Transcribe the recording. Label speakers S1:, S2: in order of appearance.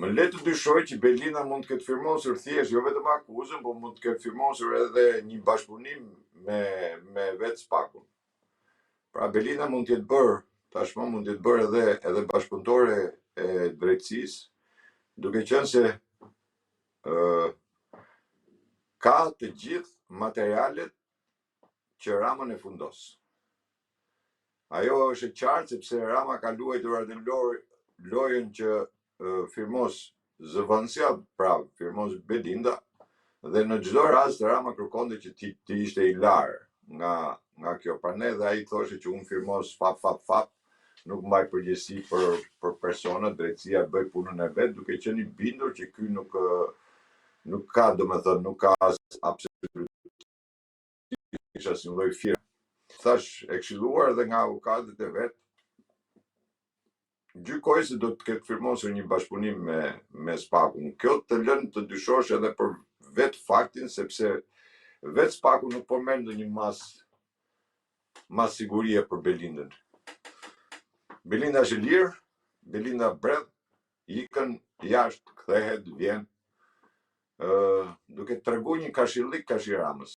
S1: Më le të dyshoj që Belinda mund të ketë firmosur thjesht jo vetëm akuzën, por mund të ketë firmosur edhe një bashkëpunim me me vetë SPAK-un. Pra Belinda mund të jetë bërë, tashmë mund të jetë bërë edhe edhe bashkëpunëtore e drejtësisë, duke qenë se ë ka të gjithë materialet që Ramën e fundos. Ajo është e qartë sepse Rama ka luajtur atë lojën që firmos zëvendësja, pra firmos Belinda, dhe në çdo rast Rama kërkonte që ti të ishte i larë nga nga kjo. Prandaj dhe ai thoshte që unë firmos fap fap fap, nuk mbaj përgjegjësi për për personat, drejtësia bëj punën e vet, duke qenë i bindur që ky nuk nuk ka, domethënë, nuk ka absolutisht asnjë lloj firme. Thash, e këshilluar edhe nga avokatët e vet, gjykoj se do të ketë firmosur një bashkëpunim me me SPAK-un. Kjo të lën të dyshosh edhe për vetë faktin sepse vetë SPAK-u nuk po merr ndonjë masë masë sigurie për Belindën. Belinda është e lirë, Belinda bredh, ikën jashtë, kthehet, vjen, ë duke tregu një karshillik karshi Ramës.